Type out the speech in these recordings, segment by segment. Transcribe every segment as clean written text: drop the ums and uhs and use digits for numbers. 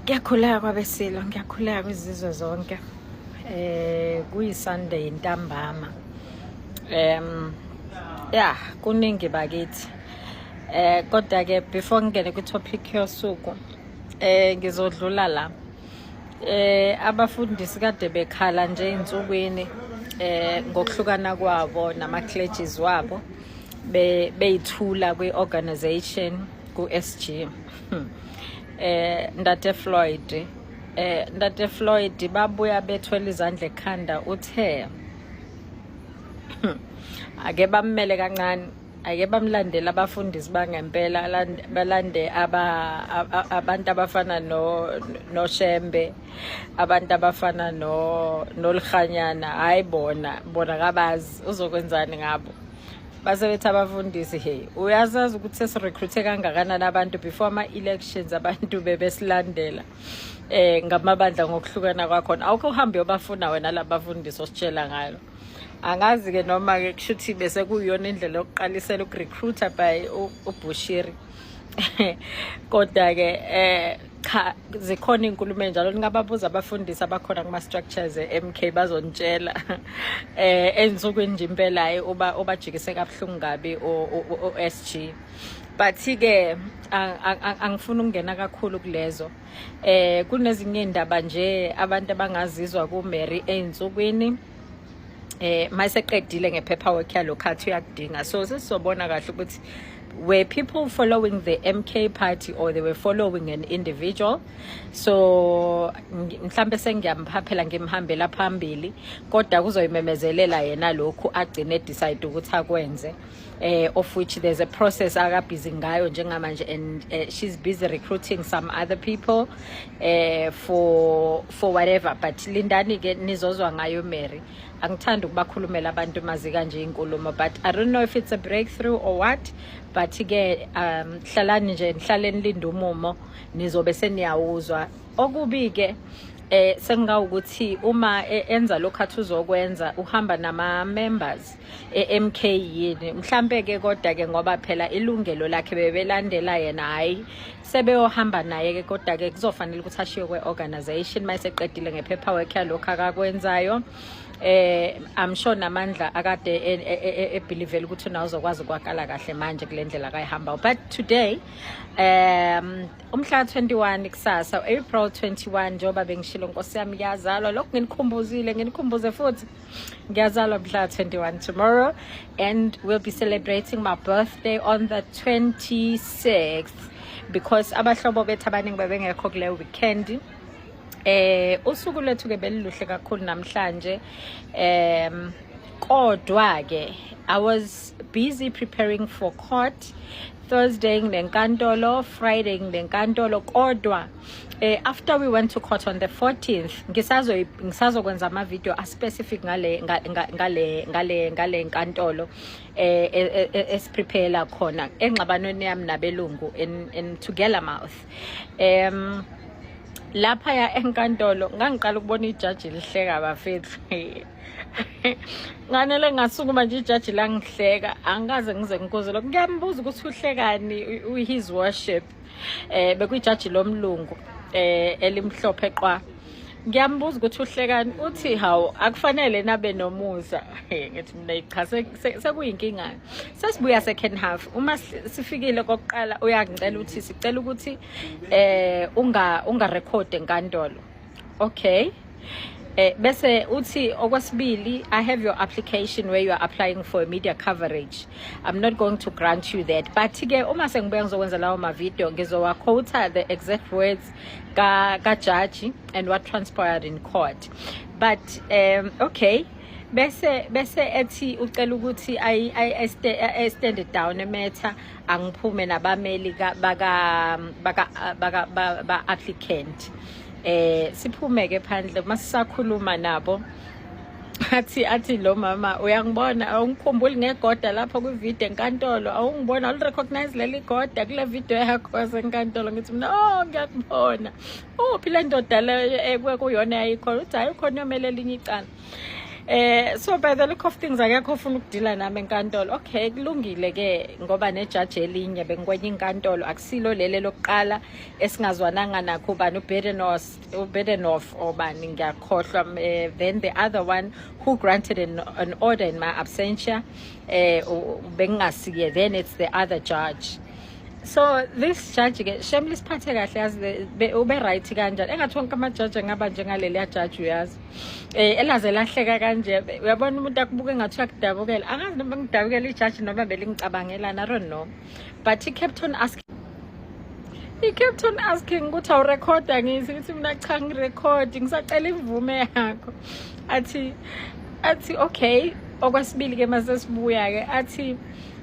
Ngiyakhuleka kwabesilo, ngiyakhuleka kwizizwe zonke. Kuyi Sunday ntambama. Yeah, kuningi bakithi. Kodwa ke before ngingene ku topic yosuku, ngizodlula la. Abafundisi kade bekhala nje einsukwini ngokuhlukana kwabo nama clergies wabo, be beyithula kwi organization, ku SG. Ndate Floyd, Ndate Floyd babuya bethwele izandla ekhanda. Uthe ake bammele kancane, ake bamlandela abafundisi bangempela, balande aba abantu abafana no noShembe, abantu abafana no noLihanyana. Hayi, bona kabazi uzokwenzani ngabo. Base bethi abafundisi, "Hey, uyazazi ukuthi sesirecruite kangakanani abantu before ama-elections? Abantu bebesilandela ngamabandla ngokuhlukana kwakhona. Awukho uhambe uyobafuna wena labafundisi ositshela ngalo." Angazi-ke noma-ke kushuthi bese kuyiyona indlela yokuqalisela ukurecruiter by uBushiri, kodwa-ke cha, zikhona iy'nkulumo ey'njalo. Ningababuza abafundisi abakhona kuma-structures e-MK, bazonitshela. Ey'nsukwini nje impela, hhayi, uba ubajikise kabuhlungu kabi o-SG. But-ke angifuni ukungena kakhulu kulezo. Kunezinye iy'ndaba nje abantu abangazizwa kuMary ey'nsukwini mayiseqedile ngepaperwork yalokhu athi uyakudinga. So sesizobona kahle ukuthi were people following the MK party or they were following an individual. So mhlambe sengiyamphaphela, ngimhambela phambili, kodwa kuzoyimemezelela yena lokhu agcine decide ukuthi akwenze, of which there's a process akabhizi ngayo njengamanje, and she's busy recruiting some other people for whatever. But lindani ke, nizozwa ngayo Mary. Angithandi ukubakhulumela abantu mazi kanje inkulumo, but I don't know if it's a breakthrough or what. But ke hlalani nje, nihlaleni, linda umumo, nizobe seniyawuzwa. Okubi ke sengawukuthi uma enza lokhu athi uzokwenza, uhamba nama members e-MK yini mhlambe ke? Kodwa ke ngoba phela ilungelo lakhe, bebelandela yena, hayi, sebeyohamba naye ke. Kodwa ke kuzofanele ukuthi ashiye kwe-organization mayeseqedile ngepaperwork yalokhu akakwenzayo. I'm sure namandla akade ebelievela ukuthi nawe uzokwazi ukwakala kahle manje kule ndlela akayihambayo. But today, umhla 21, kusasa April 21, njengoba bengishilo, nkosi yami, ngiyazalwa. Lokhu nginikhumbuzile, nginikhumbuze futhi, ngiyazalwa mhla 21, tomorrow, and we'll be celebrating my birthday on the 26th, because abahlobo bethu abaningi bebengekho kule weekend. Usuku lwethu ke beliluhle kakhulu namhlanje, kodwa ke I was busy preparing for court. Thursday nginenkantolo, Friday nginenkantolo. Kodwa after we went to court on the 14th, ngisazokwenza ama video a specific ngale nkantolo esiprepare khona engxabanweni yami nabelungu in Tugela Mouth. Lapha ya enkantolo ngangiqala ukubona ijaji lihleka, bafethu. Nganele ngasukuma nje, ijaji langihleka. Angikaze ngize ngikuze lokho. Ngiyambuza ukuthi uhlekani his worship. Bekuyijaji lomlungu elimhlophe qwa. Ngiyambuza ukuthi uhlekani, uthi, "Hawu, akufanele nabe nomusa." Ngithi mina, cha, sekuyinkinga. Sesibuya second half, uma sifikile kokuqala uyangicela ukuthi sicela ukuthi unga record enkantolo. Okay. Bese uthi okwesibili, "I have your application where you are applying for media coverage. I'm not going to grant you that." But ke uma sengibuya ngizokwenza lawo ma video, ngizowa quote the exact words ka judge and what transpired in court. But okay, bese ethi ucela ukuthi I stand it down ematter, angiphume nabameli baka ba applicant. Siphume ke phandle, masisakhuluma nabo, athi lo mama, "Uyangibona? Awungikhumbuli ngegoda lapha kwivideo enkantolo? Awungibona? Awulirecognize leli goda kule video yakho yasenkantolo?" Ngithi mina, "Oh, ngiyakubona. Uphi le ndoda leyo ekuyona yayikhona?" Uthi, "Hayi, ukhona, uyomela elinye icala." So by the look of things, akekho ofuna ukudila nami enkantolo. Okay, kulungile ke, ngoba nejaji elinye bengikwenye inkantolo, akusilo lele lokuqala esingazwananga nakho, ubani, uBedenoff obani, ngiyakhohlwa. Then the other one who granted an order in my absentia, bengingasiye, then it's the other judge. So this judge ke, shame, lisiphathe kahle, yazi, ube right kanjani, engathi wonke amajaji angaba njengaleliya judge, uyazi, elaze lahleka kanje. Uyabona umuntu akubuke ngathi uyakudabukela. Angazi noma ngidabukela ijaji noma belingicabangelana, I don't know, but he kept on asking ukuthi awurekhoda. Ngithi mina cha, ngirekhodi, ngisacela imvume yakho. Athi okay. Okwesibili ke, mase sibuya ke, athi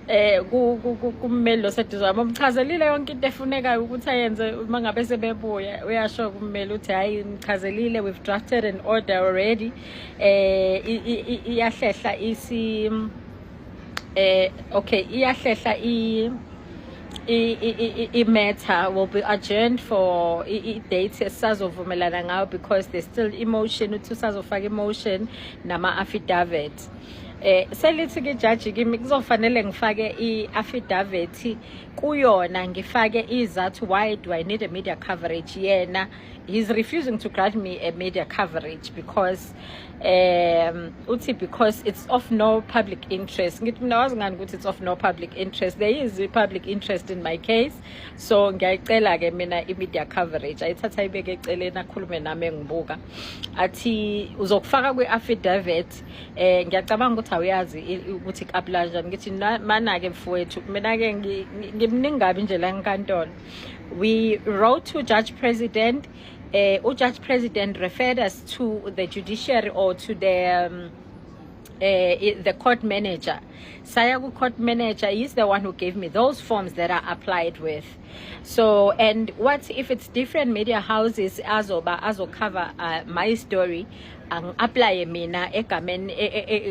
kummeli lo seduze wami, umchazelile yonke into efunekayo ukuthi ayenze uma ngabe sebebuya. Uyasho kummeli uthi, "Hayi, ngichazelile, we've drafted an order already." Iyahlehla isi okay, iyahlehla i-matter will be adjourned for i-date esisazovumelana ngayo because there's still i-motion, uthi usazofaka i-motion nama-affidavit. Selithi ke judge kimi kuzofanele ngifake i-affidavit kuyona, ngifake izathu why do I need a media coverage. Yena he's refusing to grant me a media coverage because uthi because it's of no public interest. Ngithi mina, wazi ngani ukuthi it's of no public interest? There is a public interest in my case, so ngiyayicela ke mina i-media coverage. Ayithatha ibeke eceleni, akhulume nami engibuka, athi uzokufaka kwi-affidavit. Ngiyacabanga ukuthi awuyazi ukuthi ku-apply kanjani. Ngithi mana-ke mfowethu, mina-ke ngimningi kabi nje la enkantolo. We wrote to judge president. Ujudge president referred us to the judiciary or to the court manager. Saya ku-court manager. He's the one who gave me those forms that I applied with. So, and what if it's different media houses azoba azocover my story, angi-applye mina egameni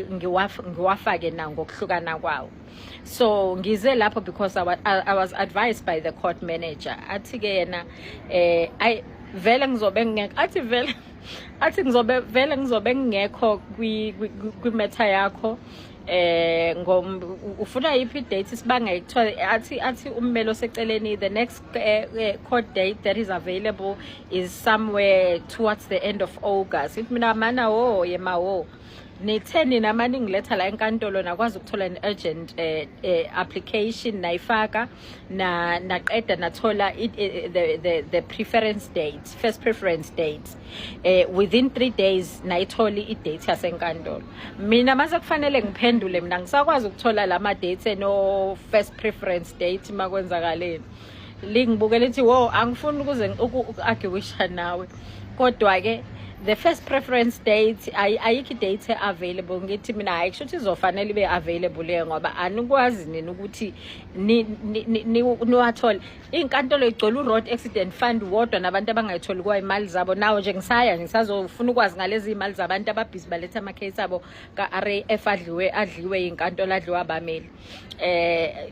ngiwafake na ngokuhlukana kwawo. So ngize lapho because I was advised by the court manager. Athi ke yena, ay, vele ngizobe ngingekho, athi vele, athi ngizobe vele ngizobe ngingekho kwi-matter yakho. Ngom ufuna yiphi date sibange kuthiwa, athi ummeli oseceleni, the next court date that is available is somewhere towards the end of August. Ithi mina, mana wo yema wo, nithe nina mani ngiletha la enkantolo, nakwazi ukuthola an urgent application, nayifaka, na naqeda nathola the preference date, first preference date, within 3 days nayithola i-date yasenkantolo. Mina mase kufanele ngiphendule, mina ngisakwazi ukuthola lama dates eno first preference date makwenzakaleni. Lingibukela lithi, "Wo, angifuni ukuze uku-arguisha nawe, kodwa ke the first preference date ayikho i-date available." Ngithi mina, hayi, kusho ukuthi izofanele ibe available le, ngoba anikwazi nini ukuthi niwathole. Iy'nkantolo igcwele u-Road Accident Fund wodwa nabantu abangayitholi kwayimali zabo. Nawo nje ngisaya ngisazofuna ukwazi ngalezi iy'mali zabantu ababhizi baletha ama-case abo ka-RAF adliwe iy'nkantolo, adliwe abameli.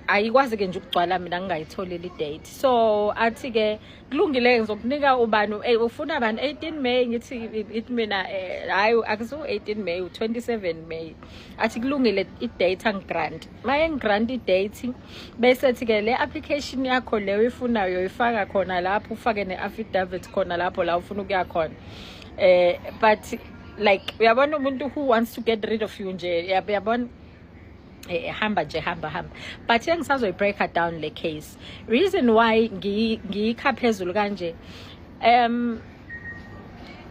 Ayikwazi ke nje ukugcwala mina ngingayitholeli i-date. So athi ke kulungile, ngizokunika ubani, ufuna bani, 18 May. Ngithi ithi mina, hayi, akusu 18 May, u27 May. Athi kulungile, i-date angigrant. Maye ngigrant i-date, bese ethi ke le application yakho leyo ifunayo uyifaka khona lapho, ufake ne-affidavit khona lapho la ufuna ukuya khona. But like, uyabona umuntu who wants to get rid of you nje, uyabona, hamba nje, hamba hamba. But engisazoyi-breaka down le case, reason why ngiyikha phezulu kanje,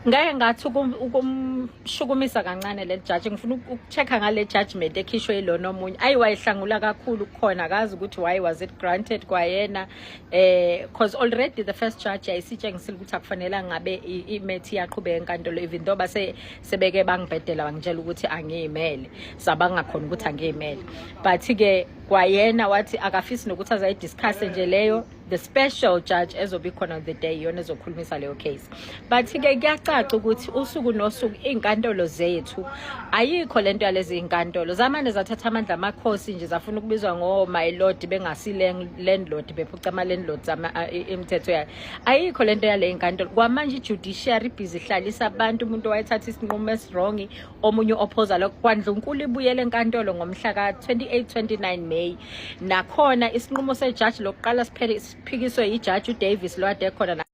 ngeke ngathi ukumshukumisa kancane le judge. Ngifuna ukucheck-a ngale judgment ekhishwe yilona omunye. Ayi, wayihlangula kakhulu kukhona, akazi ukuthi why was it granted kwayena, cause already the first judge yayisitshengisile ukuthi akufanele ngabe i-matter iyaqhubeka enkantolo, even though base sebeke bangibhedela, bangitshela ukuthi angiyimele, sabangakhona ukuthi angiyimele, but ke Kwayena wathi akafisi nokuthi azayi-discuss nje leyo. The special judge ezobe ikhona on the day iyona ezokhulumisa leyo case. But-ke kuyacaca ukuthi usuku nosuku iy'nkantolo zethu, ayikho lento yalezi iy'nkantolo zamane zathatha amandla amakhosi nje, zafuna ukubizwa ngo-my lord, bengasi-landlord, bephuca ama-landlords imithetho yayo. Ayikho lento yale inkantolo kwamanje. I-judiciary ibhizi ihlalisa abantu. Umuntu wayethatha isinqumo esi-wrong, omunye opposa lokho. Kwandlunkulu ibuyele enkantolo ngomhla ka-28 29 May. Nakhona isinqumo sejaji lokuqala siphele siphikiswe ijaji uDavis lo ade khona.